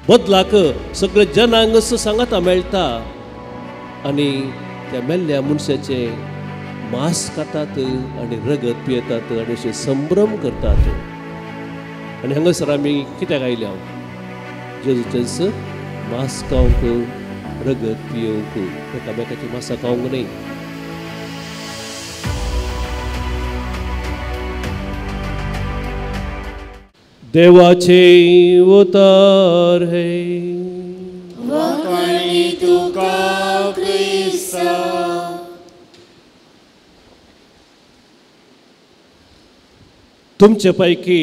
बदलाक सगळे जनांग सांगाता मेळटा आनी त्या मेल्ल्या मनशाचें मांस खातात आनी रगत पियेतात आनी अशें संभ्रम करतात. आनी हांगासर आमी कित्याक आयल्या? जेजूचेंच मांस खावंक, रगत पियोवंक, एकामेकाचें मांसां खावंक न्हय. देवाचे उतार हे वाखाणी तुका क्रिस्ता. तुमचे पैकी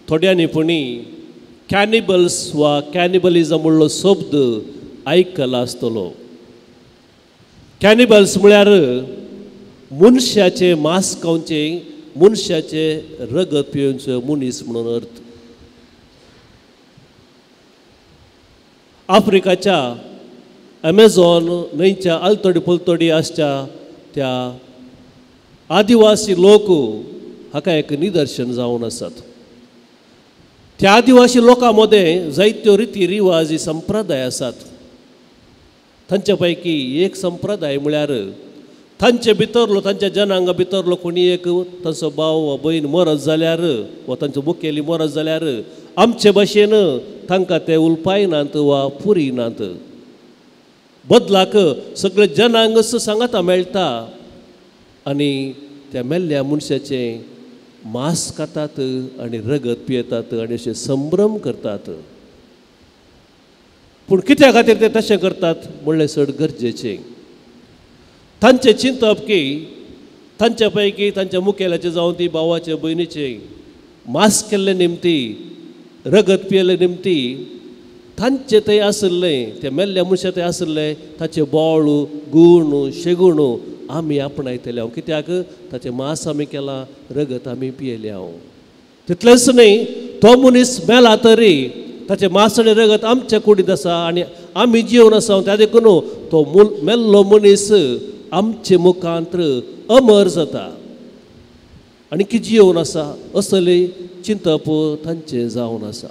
थोड्यांनी पुणी कॅनिबल्स वा कॅनिबलिझम म्हणलो शब्द आयकला आसतलो. कॅनिबल्स म्हळ्यार मनशाचे मांस खावचें, मनशाचे रगत पिवचे मनीस म्हणून अर्थ. आफ्रिकाच्या अमेझॉन न्हंयच्या आलतडी पलतडी आसच्या त्या आदिवासी लोक हाका एक निदर्शन जावन आसात. त्या आदिवासी लोकां मदें जायत्यो रिती रिवाजी संप्रदाय आसात. तांचे पैकी एक संप्रदाय म्हळ्यार तांचे भितरलो, तांच्या जनांगा भितरलो कोणी एक तांचो भाव वा भयण मरत जाल्यार वा तांचो मुखेली मरत जाल्यार आमचे भाशेन तांकां ते उलपायनात वा पुरिनात. बदलाक सगळे जनांग सांगाता मेळटा आनी त्या मेल्ल्या मनशाचें मांस खातात आनी रगत पियेतात आनी अशें संभ्रम करतात. पूण कित्या खातीर ते तशें करतात म्हणलें चड गरजेचें. तांचें चिंतप की तांच्या पैकी तांच्या मुखेल्याचें जावं ती भावाचे भयणीचें मांस केल्ले निमती, रगत पियेल्ले निमती तांचे थंय आशिल्लें, ते मेल्ल्या मनशा थंय आशिल्लें ताचें बोळ, गूण, शेगूण आमी आपणायतले हांव. कित्याक ताचें मांस आमी केलां, रगत आमी पियेलें हांव. तितलेंच न्हय, तो मनीस मेला तरी ताचें मांस आनी रगत आमच्या कुडींत आसा आनी आमी जिवन आसा. त्या देखून तो मेल्लो मनीस आमचे मुखांत अमर जाता आनी की जिवन आसा असलें चिंतप तांचें जावन आसा.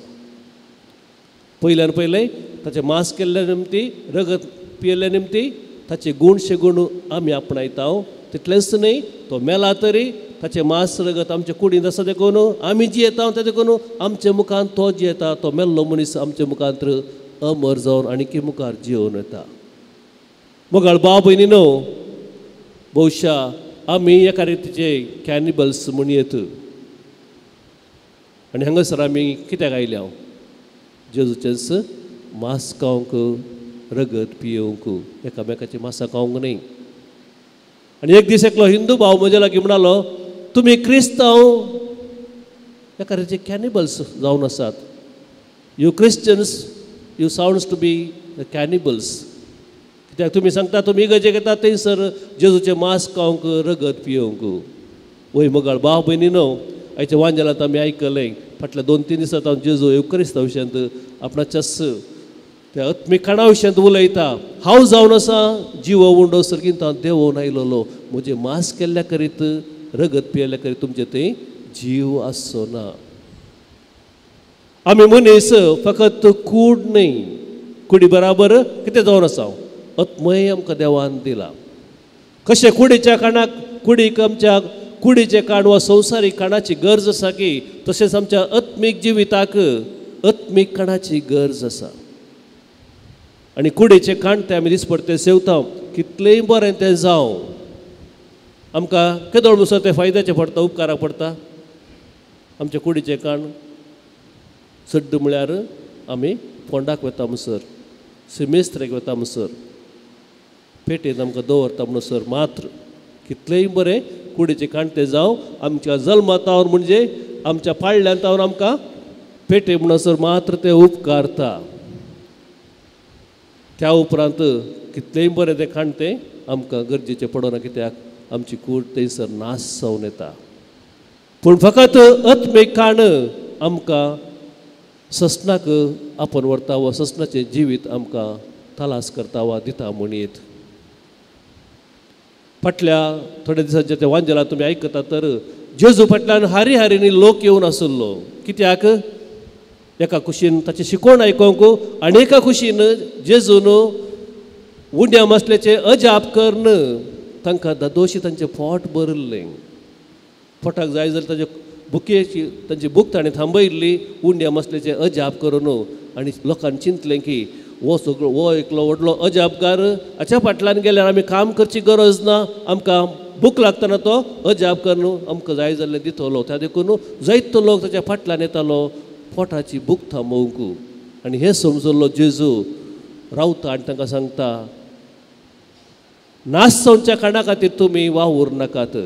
पयल्यान पयलें ताचें मांस केल्ल्या निमती, रगत पियेल्ल्या निमती ताचे गूण शेगूण आमी आपणायता. तितलेंच न्हय, तो मेला तरी ताचें मांस रगत आमच्या कुडींत आसा देखून आमी जियेता. त्या देखून आमच्या मुखान तो जियेता, तो मेल्लो मनीस आमच्या मुखांत अमर जावन आनी मुखार जिवन येता. मोगाळ भाव भयणी न्हू, बहुशा आमी एका रितीचे कॅनिबल्स म्हणयेत. आनी हांगासर आमी कित्याक आयल्या? जेजूचेंच मांस खावंक, रगत पियोवंक, एकामेकाचें मांसां खावंक न्हय. आनी एक दीस एकलो हिंदू भाव म्हज्या लागीं म्हणालो, तुमी क्रिस्तांव एका रितीचे कॅनिबल्स जावन आसात. You Christians you sounds to be the cannibals. कित्याक तुमी सांगता तुमी इगर्जेक येता थंयसर जेजूचें मांस खावंक, रगत पियोवंक. वय मोगाळ भाव भयणी न्हू, आयच्या वांजेलांत आमी आयकलें फाटल्या 2-3 दिसांत हांव जेजू येवक्रिस्ता विशयांत आपणाच्याच त्या आत्मीक खाणा विशयांत उलयता. हांव जावन आसा जिवो उंडो सर्गींत हांव देंवोवन आयलोलो, म्हजें मांस केल्ल्या करीत, रगत पियेल्ल्या करीत तुमचें थंय जीव आसचो ना. आमी मनीस फकत कूड न्हय, कुडी बराबर कितें जावन आसा आत्मय आमकां देवान दिला. कशें कुडीच्या खाणाक, कुडीक आमच्या कुडीचें काण वा संवसारीक खाणाची गरज आसा की तशेंच आमच्या आत्मीक जिविताक आत्मीक खाणाची गरज आसा. आनी कुडीचें खाण तें आमी दिसपडतें सेवता, कितलेंय बरें तें जावं आमकां केदोळ म्हणसर तें फायद्याचें पडटा, उपकाराक पडटा. आमच्या कुडीचें काण चड म्हळ्यार आमी फोंडाक वता म्हणसर, सिमेस्त्रेक वता म्हणसर, पेटेंत आमकां दवरता म्हणसर मात्र कितलेंय बरें कुडीचें काण तें जावं आमच्या जल्मातावन म्हणजे आमच्या पाळल्यांतावन आमकां पेटे म्हणसर मात्र तें उपकारता. त्या उपरांत कितलेंय बरें तें खाण तें आमकां गरजेचें पडना, कित्याक आमची कूड थंयसर नाश जावन येता. पूण फकत आत्मीक खाण आमकां ससनाक आपोवन व्हरता वा ससनाचें जिवीत आमकां तलास करता वा दिता म्हणयेत. फाटल्या थोड्या दिसांच्या त्या वांजेलां तुमी आयकता तर जेजू फाटल्यान हारी हारींनी लोक येवन आशिल्लो. कित्याक? एका कुशीन ताचें शिकोवण आयकोंक आनी एका कुशीन जेजून उंड्या मसल्याचें अजाप करून तांकां दादोशी तांचें पोट भरिल्लें. पोटाक जाय जाल्यार ताजे बुकेची तांची बूक ताणें थांबयल्ली उंड्या मसल्याचें अजाप करून. आनी लोकांनी चिंतलें की हो सगळो हो एकलो व्हडलो अजापकार, हाच्या फाटल्यान गेल्यार आमी काम करची गरज ना, आमकां भूक लागतना तो अजाप करून आमकां जाय जाल्लें दितलो. त्या देखून जायतो लोक ताच्या फाटल्यान येतालो पोटाची भूक थांबोवंक. आनी हें समजल्लो जेजू रावता आनी तांकां सांगता, नाश जावच्या कारणा खातीर तुमी वावूर नाकात,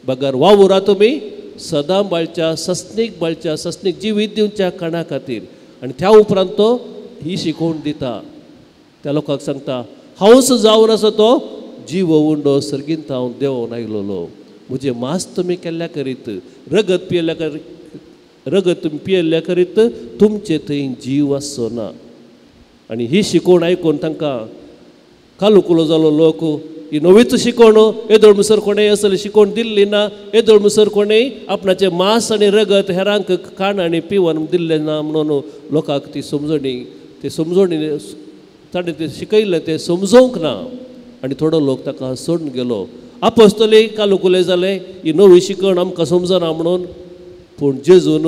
बगर वावुरा तुमी सदां बाळच्या सस्नीक बाळच्या सस्नीक जिवीत दिवच्या कारणा खातीर. आनी त्या उपरांत तो ही शिकोवण दिता त्या लोकांक सांगता, हांवच जावन आसा तो जीव उंडो सर्गींत हांव देंवोन आयलोलो, म्हजें मांस तुमी केल्ल्या करीत, रगत पियेल्ल्या करीत, रगत तुमी पियेल्ल्या करीत तुमचे थंय जीव आसचो ना. आनी ही शिकोवण आयकून तांकां कालुकुलो जालो लोक. ही नवीच शिकोवण येदोळ मुसर कोणें असली शिकोवण दिल्ली ना, येदोळ मुसर कोणें आपणाचें मांस आनी रगत हेरांक खाण आनी पिवन दिल्लें ना म्हणून लोकांक ती समजणी ते समजणी ताणें तें शिकयलें तें समजोवंक ना. आनी थोडो लोक ताका सोडून गेलो. आपोस्तले कालुकुले जाले, ही नवी शिकवण आमकां समजना म्हणून. पूण जेजून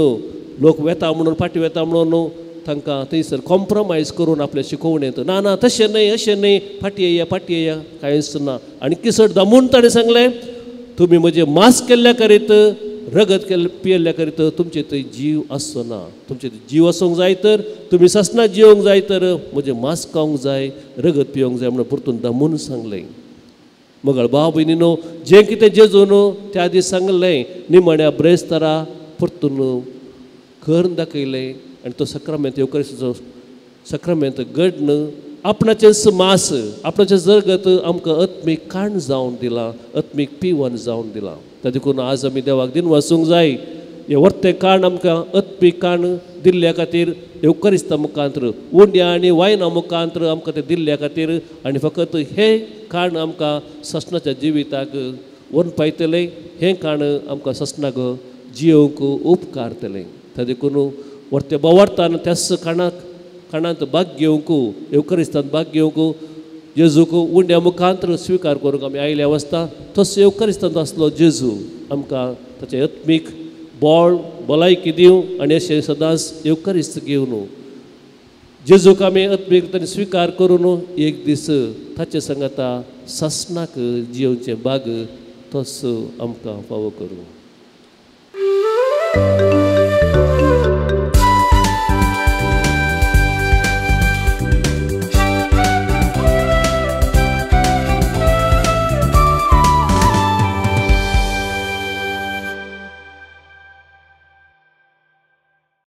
लोक वेता म्हणून फाटीं वेता म्हणून तांकां थंयसर कॉम्प्रोमायज करून आपल्या शिकोवणेंत ना ना तशें न्हय अशें न्हय फाटीं येया फाटीं येया कांयच ना. आनी किसट दामून ताणें सांगलें, तुमी म्हजें मांस केल्ल्या करीत रगत केल्ले पियेल्ल्या करीत तुमचे थंय जीव आसचो ना. तुमचे थंय जीव आसूंक जाय तर तुमी ससनां जिवंक जाय तर म्हजें मांस खावंक जाय रगत पिवंक जाय म्हणून परतून दामून सांगलें. मगळ भाव भयणीनो, जें कितें जेजून त्या दीस सांगलें निमाण्या ब्रेस्तारा परतून करून दाखयलें. आनी तो सक्रामेंत येवकरिस्ताचो सक्रामेंत घडन आपणाचेंच मांस आपणाचें रगत आमकां आत्मीक काण जावन दिलां, आत्मीक पिवन जावन दिलां. त्या देखून आज आमी देवाक दिन वासूंक जाय. हें वर्तें काण आमकां आत्मीक काण दिल्ल्या खातीर येवकरिस्ता मुखांत्र उंड्या आनी वायना मुखांत्र आमकां तें दिल्ल्या खातीर. आनी फकत हें काण आमकां ससनाच्या जिविताक व्हरून पायतलें, हें काण आमकां ससनाक जियोवंक उपकारतलें. त्या देखून वर्ते बोवार्तान त्याच काणाक काणांत भाग घेवंक येवकरिस्तांत भाग घेवंक जेजूक उंड्या मुखांत्र स्विकार करूंक आमी आयिल्ले आसता. तसो येवकरिस्तांत आसलो जेजू आमकां ताचें आत्मीक बळ भलायकी दिवं आनी अशें सदांच येवकरिस्त घेवन जेजूक आमी आत्मीक ताणें स्विकार करून एक दीस ताचे सांगाता सासणाक जियोवचें भाग तसो आमकां फावो करूं.